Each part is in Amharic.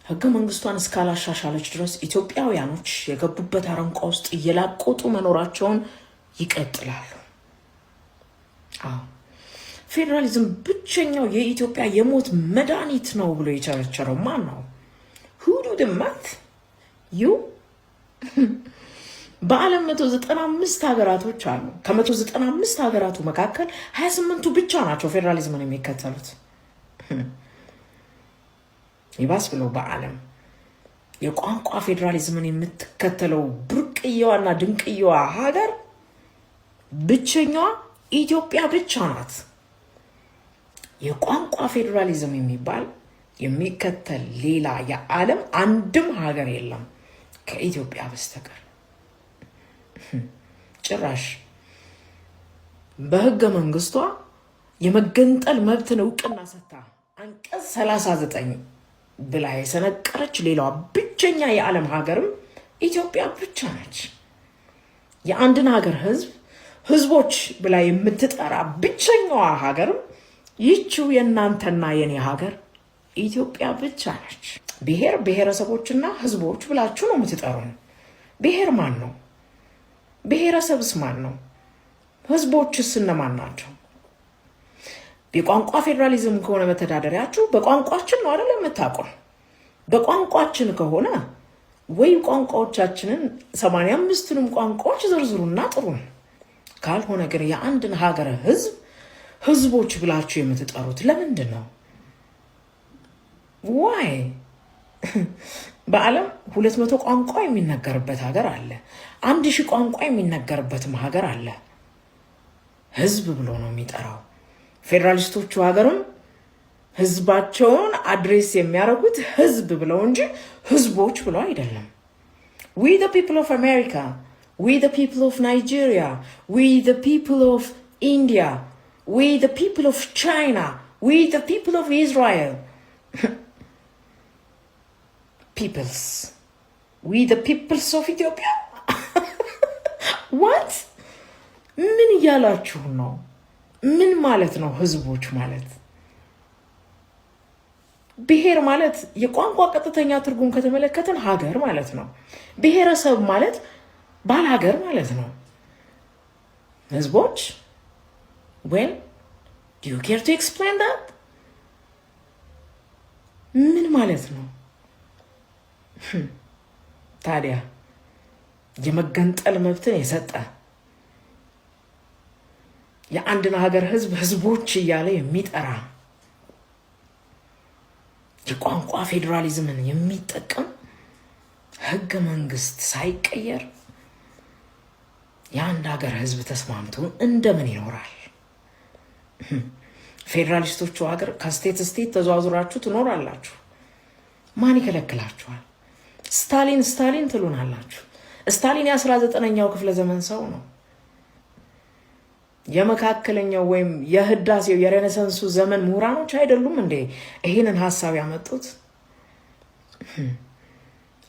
ህገ መንግስቷን እስካላሻሻለች ድረስ ኢትዮጵያውያኖች የገቡበት አረንቋ ውስጥ እየላቆጡ መኖራቸውን ይቀጥላሉ። አዎ፣ ፌዴራሊዝም ብቸኛው የኢትዮጵያ የሞት መድኃኒት ነው ብሎ የቸረቸረው ማን ነው? Who do the math, you። በዓለም 195 ሀገራቶች አሉ። ከ195 ሀገራቱ መካከል 28ቱ ብቻ ናቸው ፌዴራሊዝምን የሚከተሉት። ይባስ ብለው በዓለም የቋንቋ ፌዴራሊዝምን የምትከተለው ብርቅየዋና ድንቅየዋ ሀገር ብቸኛዋ ኢትዮጵያ ብቻ ናት። የቋንቋ ፌዴራሊዝም የሚባል የሚከተል ሌላ የዓለም አንድም ሀገር የለም ከኢትዮጵያ በስተቀር። ጭራሽ በህገ መንግስቷ የመገንጠል መብትን እውቅና ሰጥታ አንቀጽ 39 ብላ የሰነቀረች ሌላዋ ብቸኛ የዓለም ሀገርም ኢትዮጵያ ብቻ ነች። የአንድን ሀገር ህዝብ ህዝቦች ብላ የምትጠራ ብቸኛዋ ሀገርም ይህችው የእናንተና የኔ ሀገር ኢትዮጵያ ብቻ ነች። ብሔር ብሔረሰቦችና ህዝቦች ብላችሁ ነው የምትጠሩን። ብሔር ማን ነው? ብሔረሰብስ ማን ነው? ህዝቦችስ እነማን ናቸው? የቋንቋ ፌዴራሊዝም ከሆነ መተዳደሪያችሁ በቋንቋችን ነው አይደል የምታውቁን? በቋንቋችን ከሆነ ወይ ቋንቋዎቻችንን 85ቱንም ቋንቋዎች ዘርዝሩና ጥሩን። ካልሆነ ግን የአንድን ሀገር ህዝብ ህዝቦች ብላችሁ የምትጠሩት ለምንድን ነው? Why? በዓለም 200 ቋንቋ የሚነገርበት ሀገር አለ። 1000 ቋንቋ የሚነገርበትም ሀገር አለ። ህዝብ ብሎ ነው የሚጠራው። ፌዴራሊስቶቹ ሀገርም ህዝባቸውን address የሚያደርጉት ህዝብ ብለው እንጂ ህዝቦች ብለው አይደለም። We the people of America, we the people of Nigeria, we the people of India, we the people of China, we the people of Israel, peoples, we the peoples of Ethiopia, what? ምን እያላችሁ ነው? ምን ማለት ነው ህዝቦች ማለት? ብሔር ማለት የቋንቋ ቀጥተኛ ትርጉም ከተመለከትን ሀገር ማለት ነው። ብሔረሰብ ማለት ባለ ሀገር ማለት ነው። ህዝቦች, well, do you care to explain that? ምን ማለት ነው ታዲያ? የመገንጠል መብትን የሰጠ፣ የአንድን ሀገር ህዝብ ህዝቦች እያለ የሚጠራ፣ የቋንቋ ፌዴራሊዝምን የሚጠቀም ህገ መንግስት ሳይቀየር የአንድ ሀገር ህዝብ ተስማምቶ እንደምን ይኖራል? ፌዴራሊስቶቹ ሀገር ከ state state ተዘዋውራችሁ ትኖራላችሁ። ማን ይከለክላችኋል? ስታሊን ስታሊን ትሉናላችሁ። ስታሊን የ19ኛው ክፍለ ዘመን ሰው ነው። የመካከለኛው ወይም የህዳሴው የ Renaissance ኡ ዘመን ምሁራኖች አይደሉም እንዴ ይህንን ሀሳብ ያመጡት?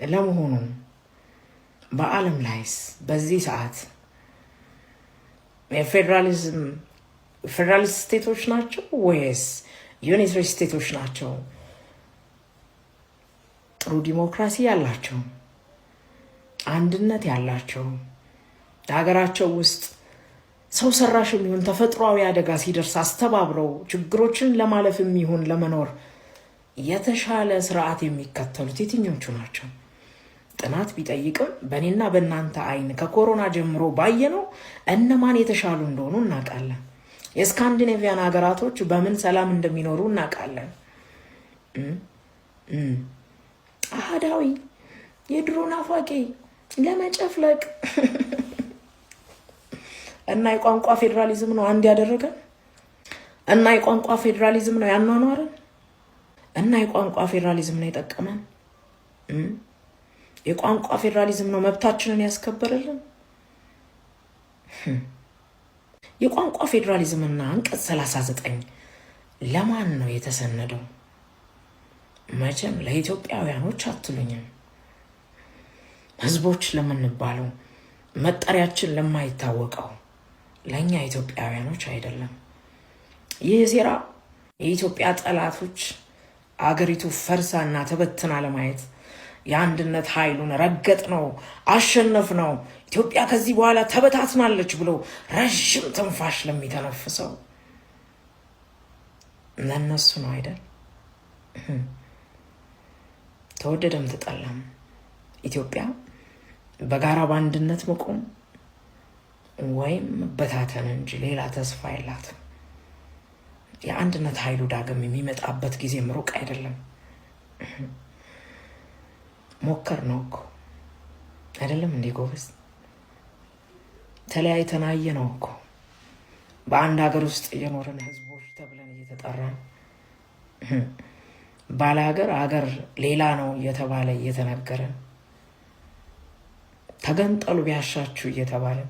ለመሆኑ በዓለም ላይስ በዚህ ሰዓት የፌዴራሊዝም ፌዴራሊስት state ኦች ናቸው ወይስ unitary state ኦች ናቸው? ጥሩ ዲሞክራሲ ያላቸው፣ አንድነት ያላቸው፣ ሀገራቸው ውስጥ ሰው ሰራሽ የሚሆን ተፈጥሯዊ አደጋ ሲደርስ አስተባብረው ችግሮችን ለማለፍ የሚሆን ለመኖር የተሻለ ስርዓት የሚከተሉት የትኞቹ ናቸው? ጥናት ቢጠይቅም በእኔና በእናንተ አይን ከኮሮና ጀምሮ ባየነው እነማን የተሻሉ እንደሆኑ እናውቃለን። የስካንዲኔቪያን ሀገራቶች በምን ሰላም እንደሚኖሩ እናውቃለን። አህዳዊ የድሮ ናፋቂ ለመጨፍለቅ እና የቋንቋ ፌዴራሊዝም ነው አንድ ያደረገን፣ እና የቋንቋ ፌዴራሊዝም ነው ያኗኗረን፣ እና የቋንቋ ፌዴራሊዝም ነው የጠቀመን። የቋንቋ ፌዴራሊዝም ነው መብታችንን ያስከበረልን። የቋንቋ ፌዴራሊዝምና አንቀጽ 39 ለማን ነው የተሰነደው? መቼም ለኢትዮጵያውያኖች አትሉኝም። ህዝቦች ለምንባለው፣ መጠሪያችን ለማይታወቀው ለእኛ ኢትዮጵያውያኖች አይደለም። ይህ ሴራ የኢትዮጵያ ጠላቶች አገሪቱ ፈርሳና ተበትና ለማየት፣ የአንድነት ኃይሉን ረገጥ ነው፣ አሸነፍ ነው፣ ኢትዮጵያ ከዚህ በኋላ ተበታትናለች ብሎ ረዥም ትንፋሽ ለሚተነፍሰው ለእነሱ ነው አይደል? ተወደደም ተጠላም ኢትዮጵያ በጋራ በአንድነት መቆም ወይም መበታተን እንጂ ሌላ ተስፋ የላትም። የአንድነት ኃይሉ ዳግም የሚመጣበት ጊዜም ሩቅ አይደለም። ሞከር ነው እኮ አይደለም እንዴ ጎበዝ? ተለያይተን አየነው እኮ። በአንድ ሀገር ውስጥ እየኖርን ህዝቦች ተብለን እየተጠራን፣ ባለ ሀገር ሀገር ሌላ ነው እየተባለ እየተነገረን፣ ተገንጠሉ ቢያሻችሁ እየተባለን፣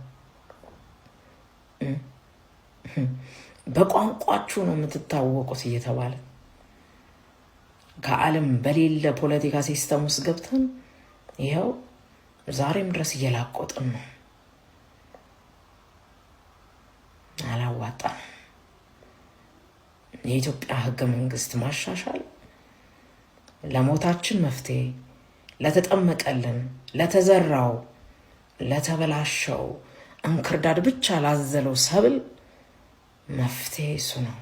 በቋንቋችሁ ነው የምትታወቁት እየተባለ፣ ከዓለም በሌለ ፖለቲካ system ውስጥ ገብተን ይኸው ዛሬም ድረስ እየላቆጥን ነው። አላዋጣንም። የኢትዮጵያ ሕገ መንግስት ማሻሻል ለሞታችን መፍትሄ፣ ለተጠመቀልን፣ ለተዘራው፣ ለተበላሸው፣ እንክርዳድ ብቻ ላዘለው ሰብል መፍትሄ እሱ ነው።